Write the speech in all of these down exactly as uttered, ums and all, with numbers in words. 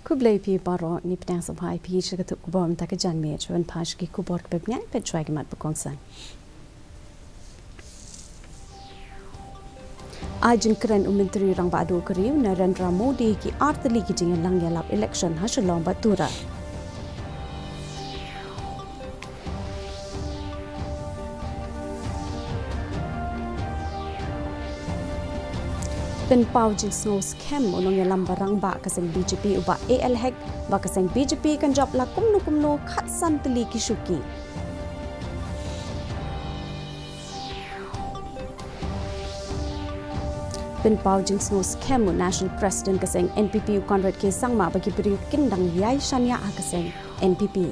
Khublei phi baroh, ngi pdiang sngewbha ïa phi sha ka tuh khubor mynta ka janmiet. Shuwa ban phai sha ki khubor kiba bniah, peit shuwa ki mat ba kongsan. Ai jingkren u Myntri Rangbah Duh ka ri u Narendra Modi ki ar tylli ki jingïalang ïalap election ha Shillong bad Tura. Pynpaw jingsngew skhem u nongïalam ba rangbah ka seng B J P u Bah A L Hek ba ka seng B J P kan jop la kumno kumno khatsan tylli ki shuki. Pynpaw jingsngew skhem u National President ka seng N P P u Conrad K Sangma ba ki briew kin dang ïai shaniah ha ka seng N P P.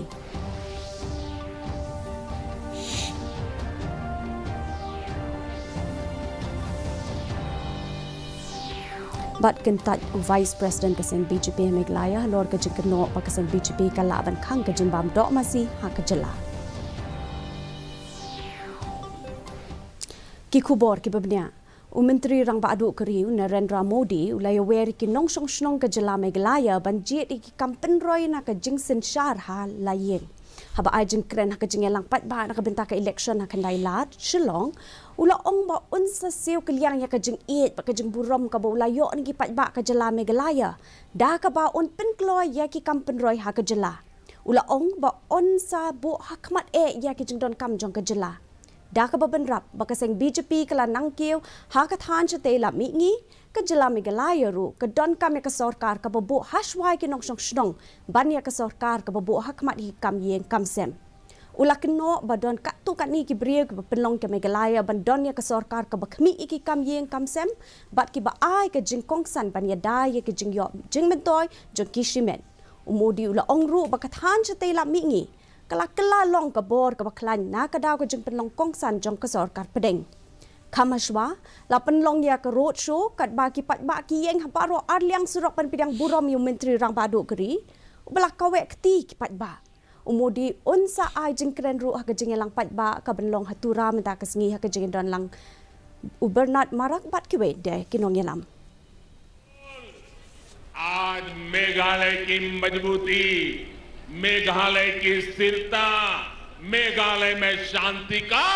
Bad kyntait u Vice President ka seng B J P ha Meghalaya halor ka jingkynnoh ba ka seng B J P ka lah ban khang ka jingbam doh masi ha ka jylla. Ki khubor kiba bniah. U Myntri Rangbah Duh ka ri u Narendra Modi u la ïawer ïa ki nongshong shnong ka jylla Meghalaya ban jied ïa ki kam pynroi na ka jingsynshar ha la ïing. Haba ai jingkren ha ka jingïalang paidbah na ka bynta ka election ha Khyndai Lad, Shillong, u la ong ba un sa siew kylliang ïa ka jingïeit bad ka jingburom kaba u la ïoh na ki paidbah ka jylla Meghalaya da kaba un pynkloi ïa ki kam pynroi ha ka jylla. U la ong ba un sa buh ha khmat eh ïa ki jingdonkam jong ka jylla. Da kaba bynrap ba ka seng B J P ka la nang kiew ha ka thaiñ shatei lap mihngi, ka jylla Meghalaya ruh ka donkam ïa ka sorkar kaba buh hashwa ïa ki nongshong shnong ban ïa ka sorkar kaba buh ha khmat ïa ki kam ïing kam sem. U la kynnoh ba don katto katne ki briew kiba pynlong ka Meghalaya ban don ïa ka sorkar kaba khmih ïa ki kam ïing kam sem bad kiba ai ka jingkongsan ban ïada ïa ka jingïoh jingmyntoi jong ki shimet. U Modi u la ong ruh ba ka thaiñ shatei lap mihngi ka la kylla long ka bor kaba khlaiñ na ka daw ka jingpynlong kongsan jong ka sorkar pdeng. Kham hashwa, la pynlong ïa ka road show katba ki paidbah ki ïeng ha baroh arliang surok ban pdiang burom ïa u Myntri Rangbah Duh ka ri uba la kaweh kti ki paidbah. U Modi un sa ai jingkren ruh ha ka jingïalang paidbah ka ban long ha Tura mynta ka sngi ha ka jingdon lang u Bernard Marak bad kiwei de ki nongïalam. आज मेघालय की मजबूती, मेघालय की स्थिरता, मेघालय में शांति का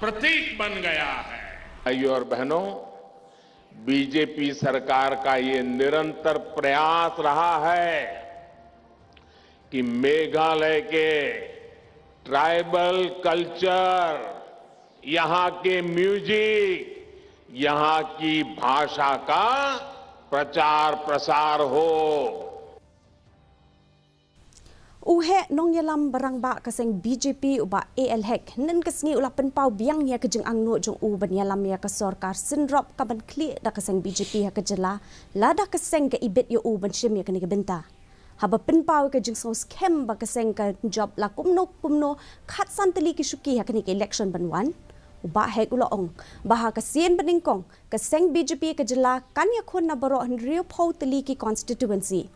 प्रतीक बन गया है। भाइयों और बहनों, बीजेपी सरकार का ये निरंतर प्रयास रहा है कि मेघालय के ट्राइबल कल्चर, यहाँ के म्यूजिक, यहाँ की भाषा का प्रचार प्रसार हो। U heh nongïalam ba rangbah ka seng B J P u Bah A L Hek hynnin ka sngi u la pynpaw biang ïa ka jingangnud jong u ban ïalam ïa ka sorkar synrop kaban khlieh da ka seng B J P ha ka jylla lada ka seng ka ibit ïa u ban shim ïa kane ka bynta. Haba pynpaw ïa ka jingsngew skhem ba ka seng kan jop la kumno kumno khatsan tylli ki shuki ha kane ka election ban wan, u Bah Hek u la ong ba ha ka sien banyngkong ka seng B J P ka jylla kan ïakhun na baroh hynriewphew tylli ki constituency.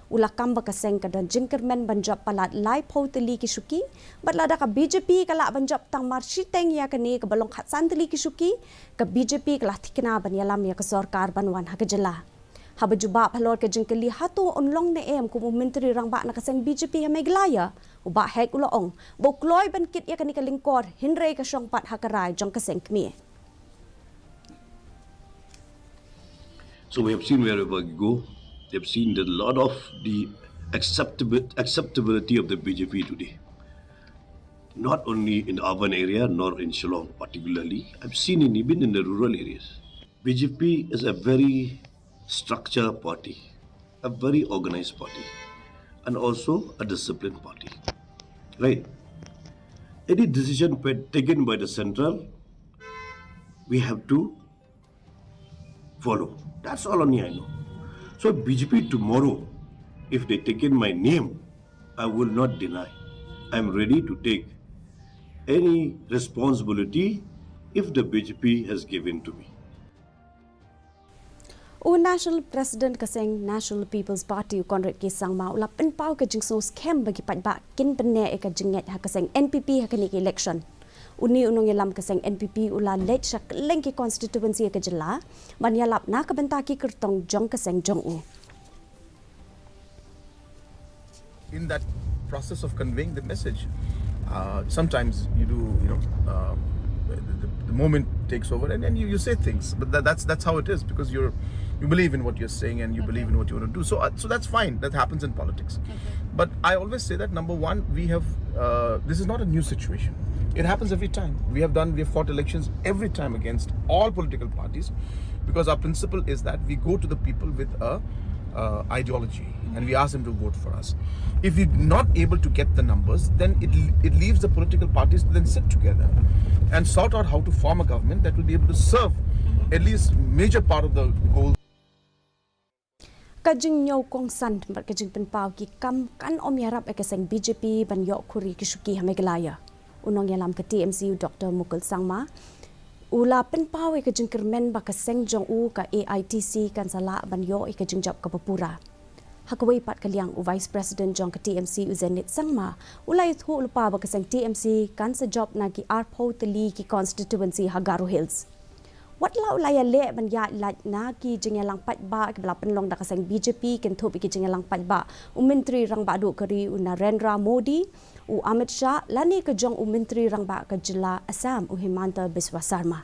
U la kam ba ka seng ka don jingkyrmen ban jop palat laiphew tylli ki shuki bad lada ka B J P ka lah ban jop tang mar shiteng ïa kane kaba long khatsan tylli ki shuki, ka B J P ka la thikna ban ïalam ïa ka sorkar ban wan ha ka jylla. Haba jubab halor ka jingkylli hato un long ne em kum u Myntri Rangbah na ka seng B J P ha Meghalaya, u Bah Hek u la ong ba u kloi ban kit ïa kane ka lyngkor hynrei ka shong pat ha ka rai jong ka seng kmie. So we have seen wherever we go, we have seen that a lot of the acceptabi- acceptability of the B J P today. Not only in the urban area, nor in Shillong particularly, I've seen it even in the rural areas. B J P is a very structured party, a very organized party, and also a disciplined party. Right? Any decision pa- taken by the central, we have to follow. That's all only I know. So B J P tomorrow, if they taken my name, I will not deny. I'm ready to take any responsibility if the B J P has given to me. U National President ka seng National People's Party u Conrad K Sangma u la pynpaw ka jingsngew skhem ba ki paidbah kin pynneh ïa ka jingngeit ha ka seng N P P ha kane ka election. Une u nongïalam ka seng N P P u la leit sha kylleng ki constituency ha ka jylla ban ïalap na ka bynta ki kyrtong jong ka seng jong u. In that process of conveying the message, uh, sometimes you do, you know, uh, the, the, the moment takes over, and then you, you say things, but that, that's that's how it is, because you're, you believe in what you're saying, and you believe in what you want to do. So, uh, so that's fine. That happens in politics. But I always say that, number one, we have, uh, this is not a new situation. It happens every time. We have done, we have fought elections every time against all political parties, because our principle is that we go to the people with a, uh, ideology, and we ask them to vote for us. If we're not able to get the numbers, then it, it leaves the political parties to then sit together and sort out how to form a government that will be able to serve at least major part of the goals. Ka jingñiew kongsan bad ka jingpynpaw ki kam kan ym ïarap ïa ka seng B J P ban ïoh khuri ki shuki ha Meghalaya. U nongïalam ka T M C, u Doctor Mukul Sangma, u la pynpaw ïa ka jingkyrmen ba ka seng jong u, ka A I T C, kan sa lah ban ïoh ïa ka jingjop kaba pura. Ha kawei pat ka liang, u Vice President jong ka T M C, u Zenith Sangma, u la ïathuh lypa ba ka seng T M C kan sa jop na ki arphew tylli ki constituency ha Garo Hills. Wat la u la ïaleh ban ïaid lait na ki jingïalang paidbah kiba la pynlong da ka seng B J P, kynthup ïa ki jingïalang paidbah u Myntri Rangbah Duh ka ri, u Narendra Modi, u Amit Shah, lane ka jong u Myntri Rangbah ka jylla Assam, u Himanta Biswa Sarma.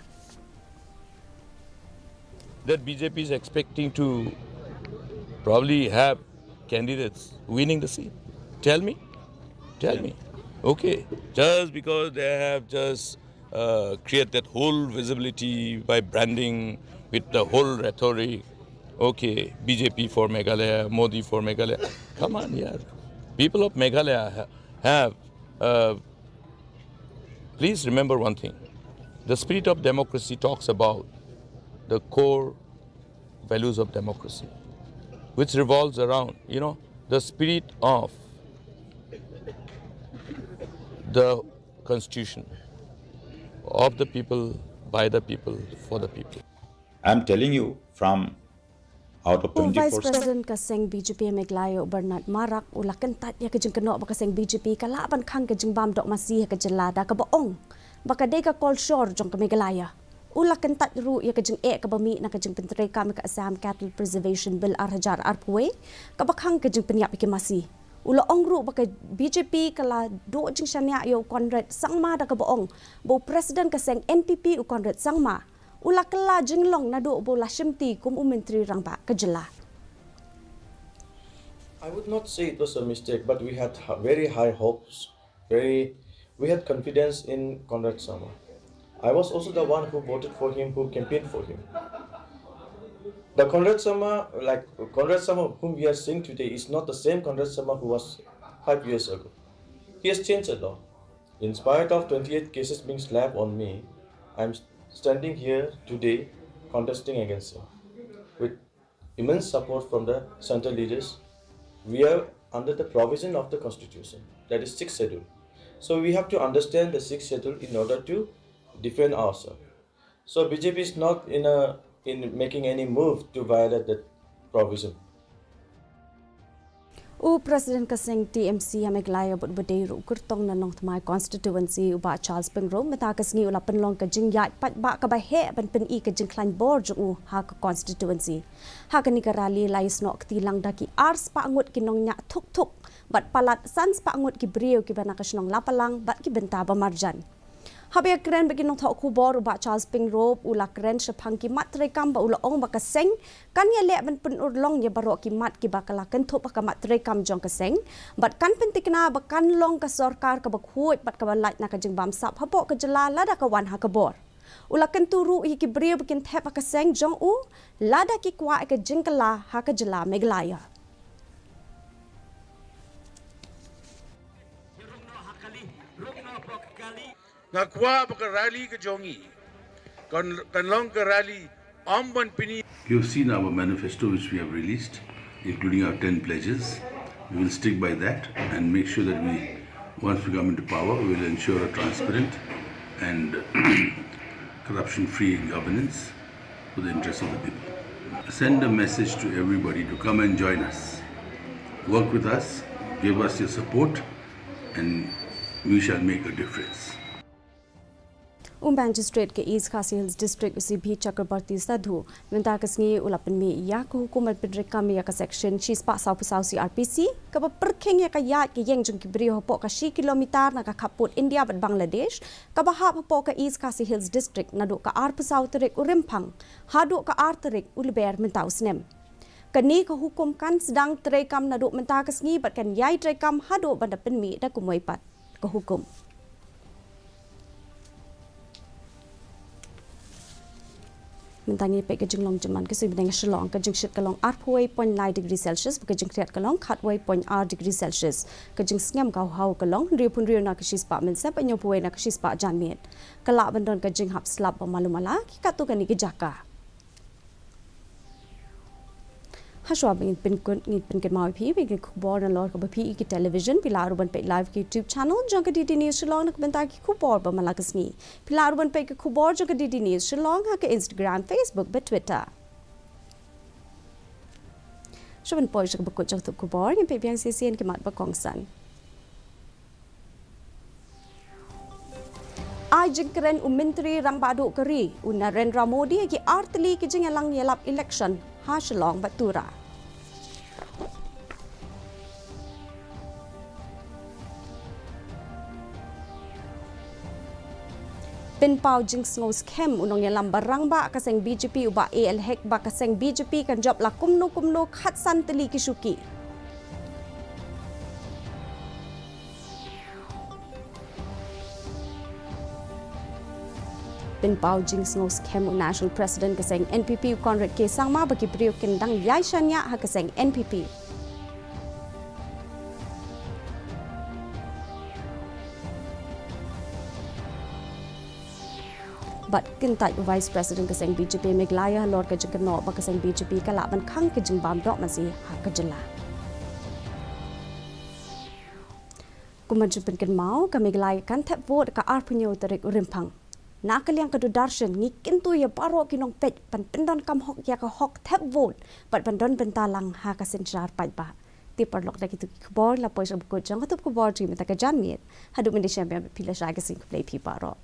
That B J P is expecting to probably have candidates winning the seat. Tell me. Tell me. Okay. Just because they have just uh, create that whole visibility by branding with the whole rhetoric. Okay, B J P for Meghalaya, Modi for Meghalaya. Come on, yeah. People of Meghalaya ha- have. Uh, please remember one thing. The spirit of democracy talks about the core values of democracy, which revolves around, you know, the spirit of the constitution, of the people, by the people, for the people. I'm telling you from out of U Vice twenty-four. President ka seng B J P Meghalaya, u Bernard Marak, u la kyntait ïa ka jingkynnoh ba ka seng B J P ka lah ban khang ka jingbam dohmasi ha ka jylla da kaba ong ba ka dei ka kolshor jong ka Meghalaya. U la kyntait ruh ïa ka jingeh kaba mih na ka jingpyntreikam ïa ka Assam Cattle Preservation Bill ar hajar arphew wei, kaba khang ka jingpynïap ïa ki masi. U la ong ruh ba ka B J P ka la duh jingshaniah ïa u Conrad Sangma da kaba ong ba u President ka seng N P P, u Conrad Sangma, u la kylla jinglong naduh ba u la shimti kum u Myntri Rangbah ka jylla. I would not say it was a mistake, but we had h- very high hopes. Very, we had confidence in Conrad Sangma. I was also the one who voted for him, who campaigned for him. The Conrad Sangma, like Conrad Sangma whom we are seeing today, is not the same Conrad Sangma who was five years ago. He has changed a lot. In spite of twenty-eight cases being slapped on me, I'm standing here today contesting against him with immense support from the central leaders. We are under the provision of the constitution, that is sixth schedule. So we have to understand the sixth schedule in order to defend ourselves. So B J P is not in a in making any move to violate that provision. U President ka seng T M C ha Meghalaya bad uba dei ruh u kyrtong na Nongthymmai constituency, u Bah Charles Pyngrope, mynta ka sngi u la pynlong ka jingïaid paidbah kaba heh ban pyni ka jingkhlaiñ bor jong u ha ka constituency. Ha kane ka rally la ïasnoh kti lang da ki ar spah ngut ki nongñiah thuk thuk bad palat san spah ngut ki briew kiba na ka shnong Lapalang bad ki bynta ba marjan. Haba ïakren bad ki nongthoh khubor, u Bah Charles Pyngrope u la kren shaphang ki mat treikam ba u la ong ba ka seng kan ïaleh ban pynurlong ïa baroh ki mat kiba ka la kynthup ha ka mat treikam jong ka seng bad kan pynthikna ba kan long ka sorkar kaba khuid bad kaba lait na ka jingbamsap hapoh ka jylla lada ka wan ha ka bor. U la kyntu ruh ïa ki briew ba kin thep ha ka seng jong u lada ki kwah ïa ka jingkylla ha ka jylla Meghalaya. Nga kwah ba ka rally ka jong ngi kan, kan long ka rally ym ban pyni. You've seen our manifesto which we have released, including our ten pledges. We will stick by that and make sure that we, once we come into power, we will ensure a transparent and corruption-free governance for the interests of the people. Send a message to everybody to come and join us. Work with us, give us your support, and we shall make a difference. U Magistrate ka East Khasi Hills District, u C B Chakrabarti Sadhu, mynta ka sngi u la pynmih ïa ka hukum ban pyntreikam ïa ka Section shispah sawphew saw C R P C, kaba pyrkhing ïa ka ïaid ka ïeng jong ki briew hapoh ka shi kilometer na ka khappud India bad Bangladesh, kaba hap hapoh ka East Khasi Hills District naduh ka arphew saw tarik u Rymphang haduh ka ar tarik u Lber mynta u snem. Kane ka hukum kan sdang treikam naduh mynta ka sngi bad kan ïai treikam haduh ban da pynmih da kumwei pat ka hukum. Mynta ngin peit ka jinglong jingman ka sui bneng ha Shillong, ka jingshit ka long arphew wei point lai degree Celsius, ka jingkhriat ka long khatwei point ar degree Celsius. Ka jingsngem ka haw ka long hynriewphew hynriew na ka shispah mynsngi bad hynñiewphew wei na ka shispah janmiet. Ka lah ban don ka jinghap slap ba malu mala ki katto katne ki jaka. Hashwa ba ngin pynkut, ngin pynkynmaw ïa phi ba ki khubor nalor kaba phi i ki television, phi lah ruh ban peit live ki YouTube channel jong ka D D News Shillong na ka bynta ki khubor ba man la ka sngi. Phi lah ruh ban peit ki khubor jong ka D D News Shillong ha ka Instagram, Facebook bad Twitter. Shuwa ban poi sha kaba kut jong ka tup khubor, ngin peit biang shisien ki mat ba kongsan. Ai jingkren u Myntri Rangbah Duh ka ri u Narendra Modi ïa ki artylli ki jingïalang ïalap election ha Shillong bad Tura. Pynpaw jingsngew skhem u nongïalam ba rangbah ka seng B J P u Bah A L Hek ba ka seng B J P kan jop la kumno kumno khatsan tylli ki shuki. Pynpaw jingsngew skhem u National President ka seng N P P u Conrad K Sangma ba ki briew kin dang ïai shaniah ha ka seng N P P. Bad kyntait u Vice President ka seng B J P Meghalaya halor ka jingkynnoh ba ka seng B J P ka lah ban khang ka jingbam dohmasi ha ka jylla. Kum ban shu pynkynmaw, ka Meghalaya kan thep vote ka arphew hynñiew tarik u Rymphang. Na ka liang ka Doordarshan ngi kyntu ïa baroh ki nongpeit ban pyndonkam hok ïa ka hok thep vote bad ban don bynta lang ha ka synshar paidbah. Te paralok, da kito ki khubor la poi sha ba kut jong ka tup khubor jong ngi mynta ka janmiet. Haduh mynta shem biang, phi la shai, ka sngi khublei phi baroh.